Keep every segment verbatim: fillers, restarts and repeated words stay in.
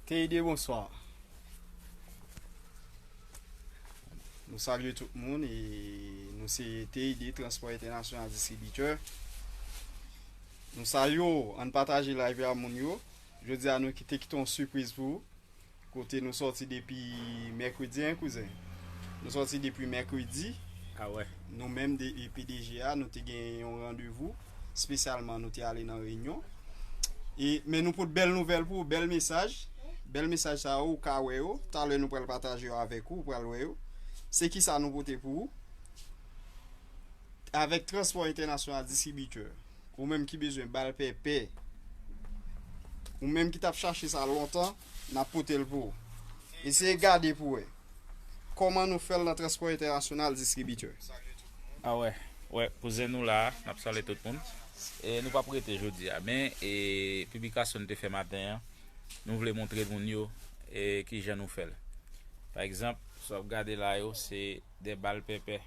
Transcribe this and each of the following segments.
T I D, bonswa. Nou salye tout moun e nou se T I D, Transpò Entènasyonal Distribitè. Nou salye w, ann pataje live la moun yo. Jodi a nou ki te kite yon sipriz pou ou. Kote nou sòti depi mèkredi, en kouzen. Nou sòti depi mèkredi. Ah wè. Nou menm de e P D G a, nou te gen yon randevou. Espesyalman, nou te ale nan reyinyon. E, men nou pot bèl nouvèl pou ou, bèl mesaj. Bèl mesaj sa yo, ou ka wè yo. Talè nou pral pataje yo avèk ou, ou pral wè yo. Se ki sa nou pote pou ou? Avèk Transpò Entènasyonal Distribitè, ou menm ki bezwen bal pèpè, ou menm ki t ap chache sa lontan, n ap pote l pou ou. Eseye gade pou wè kòman nou fè l nan Transpò Entènasyonal Distribitè. Ah wè, wè, kouzen nou la, n ap salye tout moun. E nou p ap rete jodi a, men e piblikasyon nou te fè maten an, nou vle montre moun yo e kijan nou fè l. Pa egzanp, sa w ap gade la yo, se de bal pèpè.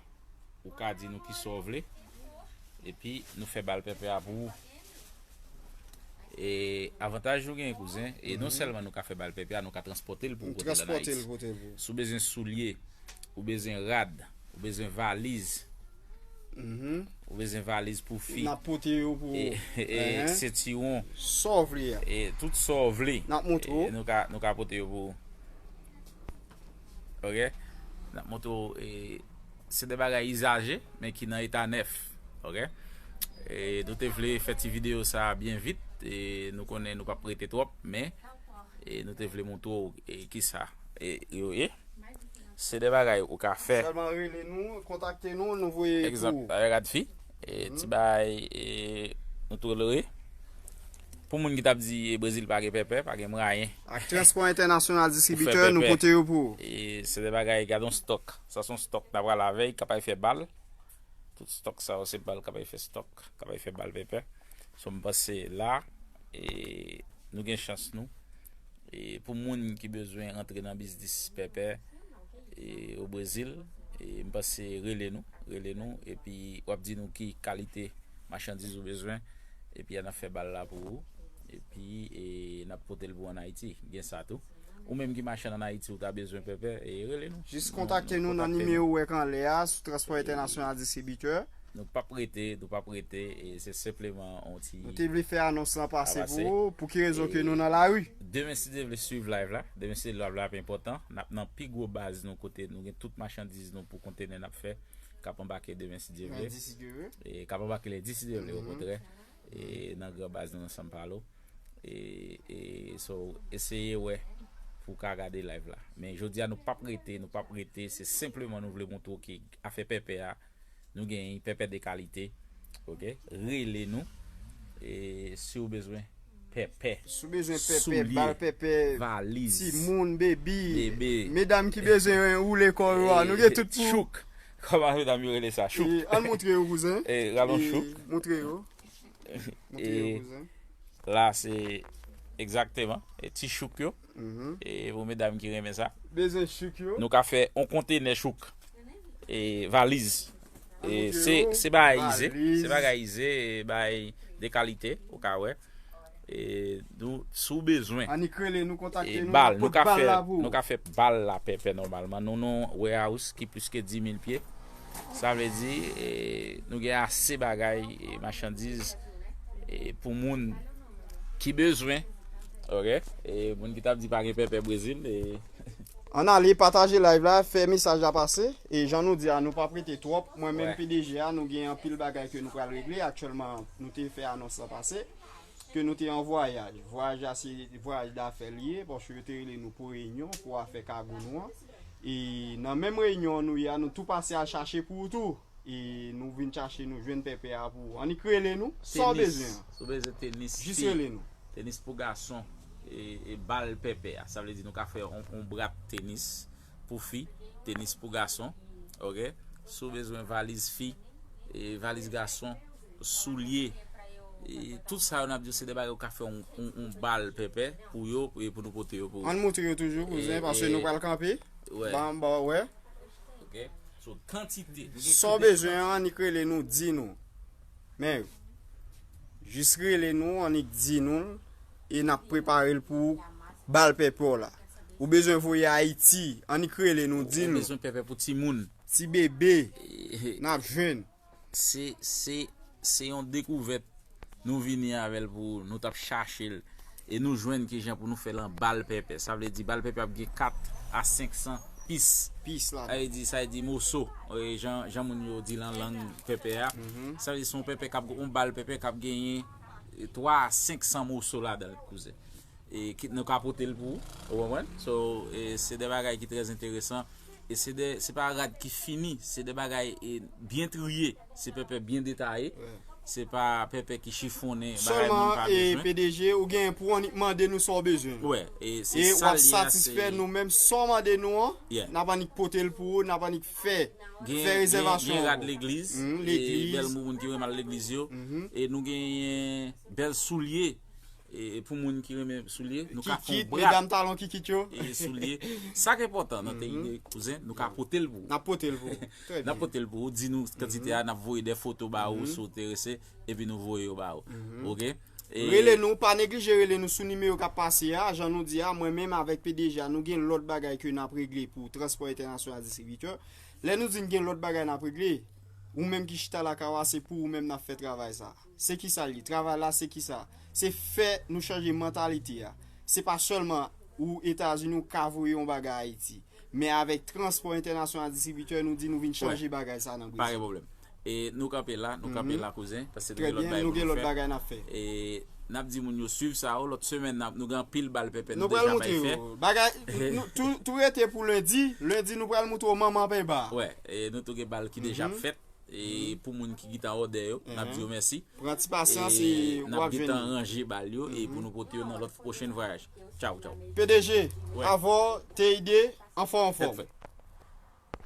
Ou ka di nou kisa w vle, epi nou fè bal pèpè a pou ou. E avantaj nou genyen, kouzen, e non sèlman nou ka fè bal pèpè a, nou ka transpòte l pou ou pote l ann Ayiti. Si w bezwen soulye, ou bezwen rad, ou bezwen valiz, ou bezwen valiz pou fi, N ap pote yo pou ou. e, e, e sentiwon, Sa w vle a. e tout sa w vle, N ap montre w. E nou ka, nou ka pote yo pou ou. Ok? N ap montre w, e, se de bagay izaje, men ki nan eta nèf. Ok? E nou te vle fè ti videyo sa a byen vit, e nou konnen nou p ap rete twòp, men e nou te vle montre w e kisa e yo ye. Se de bagay ou ka fè. Sèlman rele nou, kontakte nou, nou voye pou Egzanp, ou. Bagay rad fi, e ti bagay e nou tolere. Pou moun ki t ap di e Brezil pa gen pèpè, pa gen mwayen. Ak Transpò Entènasyonal Ou fè Distribitè, nou pèpè. Pote yo pou ou. E se de bagay, gade yon stòk. Sa se yon stòk n ap pral avè l, k ap al fè bal. Tout stòk sa yo se bal k ap al fè stòk, k ap al fè bal pèpè. So m panse la, e nou gen chans nou. E pou moun ki bezwen antre nan biznis pèpè e o Brezil, e m panse rele nou, rele nou, epi w ap di nou ki kalite machandiz ou bezwen, epi n ap fè bal la pou ou, epi e n ap pote l pou ou ann Ayiti. Gen sa tou. Ou menm ki machann ann Ayiti, ou ta bezwen pèpè, e rele nou. Jis kontakte nou nan nimewo ou wè k anlè a, sou Transpò Entènasyonal Distribitè. Nou p ap rete, nou p ap rete, e se senpleman yon ti... Nou te vle fè anons lan pase Pase. Pou ou, pou ki rezon ke nou nan lari? Demen, si Dye vle, swiv live la. Demen, si live la ap enpòtan. N ap nan pi gwo baz nou, kote nou gen tout machandiz nou pou kontenè n ap fè, k ap anbake demen, si Dye vle. Lendi, si Dye vle. E k ap anbake lendi, si Dye vle, okontrè. E nan gran baz nou nan San Paulo. E, e so, eseye wè pou w ka gade live la. Men jodi a, nou p ap rete, nou p ap rete. Se senpleman nou vle montre w ke afè pèpè a, nou gen pèpè de kalite. Ok? Rele nou. E si w bezwen pèpè, Si w bezwen pèpè, soulye, bal pèpè, valiz, timoun, baby, bebe, medam ki bezwen woule kò yo a, nou gen tout pou. Chouk. Kòman medam yo rele sa? Chouk. E, ann montre yo, kouzen. E, rale yon E, chouk. Montre yo. Montre yo, E, kouzen. La, se egzakteman e ti chouk yo. Mhm. E pou medam ki renmen sa, Bezwen chouk yo. Nou ka fè yon kontenè chouk. E valiz. E Montre se, yo. Se bagay ize. Valiz. Se bagay ize, e bagay de kalite, ou ka wè. E nou, si w bezwen. Annik rele nou, kontakte E nou, bal, n ap nou pot ka bal fè, la pou nou ou. Ka fè bal la pèpè nòmalman. Nou nan warehouse ki plis ke dis mil pye. Sa vle di, e, nou gen ase bagay, e, machandiz, e, pou moun ki bezwen. Ok? E moun ki t ap di pa gen pèpè Brezil, e, Ann ale, pataje live la, fè mesaj la pase. E jan nou di a, nou p ap rete twòp. Mwen menm Wè. P D G a, nou gen anpil bagay ke nou pral regle. Aktyèlman, nou te fè anons lan pase. Ke nou te an vwayaj. Vwayaj la se vwayaj dafè li ye, paske yo te rele nou pou reyinyon, pou afè kago nou an. E nan menm reyinyon an nou ye a, nou tou pase al chache pou ou tou. E nou vin chache, nou jwenn pèpè a pou ou. Annik rele nou, sa w Tenis. Bezwen an. Si w bezwen tenis, Jis fi, rele nou. Tenis pou gason, e, e bal pèpè a. Sa vle di nou ka fè on, on brat tenis pou fi, tenis pou gason. Ok? Si w bezwen valiz fi, e valiz gason, soulye, e tout sa yo n ap di w se de bagay ou ka fè on, on, on bal pèpè pou yo, e pou nou pote yo pou ou. Ann montre yo toujou, kouzen, E, paske e, nou pral kanpe. Wè. Ban, ban, wè. Ok? So, kantite. Nou gen Sa w kantite bezwen an, annik rele nou, di nou. Men, jis rele nou, annik di nou l, e n ap prepare l pou ou Bal pèpè w la. Ou bezwen voye Ayiti, annik rele nou, di Ou nou. Bezwen pèpè pou timoun. Ti bebe, E, n ap jwenn. Se, se, se yon dekouvèt nou vini avè l pou nou t ap chache l. E nou jwenn kijan pou nou fè l an bal pèpè. Sa vle di bal pèpè ap gen kat a senk san pis. Pis la. Sa vle di, sa vle di moso. E, jan, jan moun yo di lan lang pèpè a. Sa vle di se yon pèpè k ap, yon bal pèpè k ap genyen twa a senk san moso ladan l, kouzen. E ki, nou ka pote l pou ou, ou konprann? So, e, se de bagay ki trè enteresan. E se de, se pa rad ki fini, se de bagay e, byen triye, se pèpè byen detaye. Se pa pèpè ki chifonnen, bagay moun Sèlman, pa e, bezwen. P D G, ou gen pou annik mande nou sa w bezwen. Wè, e se E sa w ap l ye a, satisfè se nou menm, sa w mande nou an, Yeah. n ap annik pote l pou ou, n ap annik fè, gen, fè rezèvasyon. Gen, gen rad legliz, Mhm, e legliz. Bèl moun ki renmen al legliz yo, e nou genyen bèl soulye, e pou moun ki renmen soulye, nou ka fè Kikit, yon bra medam talon kikit yo. E soulye. Sa k enpòtan nan te ide, kouzen, nou ka pote l pou ou. N ap pote l pou ou. Trè N ap byen. Pote l pou ou, di nou kantite a, n ap voye de foto ba ou si w enterese, epi nou voye yo ba ou. Oke? E Rele nou, pa neglije rele nou sou nimewo k ap pase a. Jan nou di a, mwen menm avèk P D G a, nou gen lòt bagay ke n ap regle pou Transpò Entènasyonal Distribitè. Lè nou di n gen lòt bagay n ap regle, ou menm ki chita lakay ou a, se pou ou menm n ap fè travay sa. Se ki sa l ye? Travay la, se ki sa? Se fè nou chanje mantalite a. Se pa sèlman ou Etazini ou ka voye yon bagay Ayiti. Men avèk Transpò Entènasyonal Distribitè, nou di nou vin chanje bagay sa nan Pa Brezil. Gen pwoblèm. E nou kanpe la, nou kanpe la, kouzen, paske nou Trè gen lòt byen, bagay nou pou gen nou lòt fè. Bagay n ap fè. E n ap di moun yo swiv sa yo, lòt semèn n ap, nou gen anpil bal pèpè nou Nou pral deja montre bay fè. Yo. Bagay, nou, tou, tou rete pou lendi. Lendi, nou pral montre w manman peba. Wè, e nou tou gen bal ki deja ap fèt. E pou moun ki gentan òdè yo, n ap di yo mèsi. Pran ti pasyans E e n w ap ap jwenn gentan yo. Ranje bal yo e pou nou pote yo nan lòt pwochen vwayaj. Tchaw, tchaw. P D G, Wè. Avò, T I D, anfòm, Tèt anfòm. Frèt.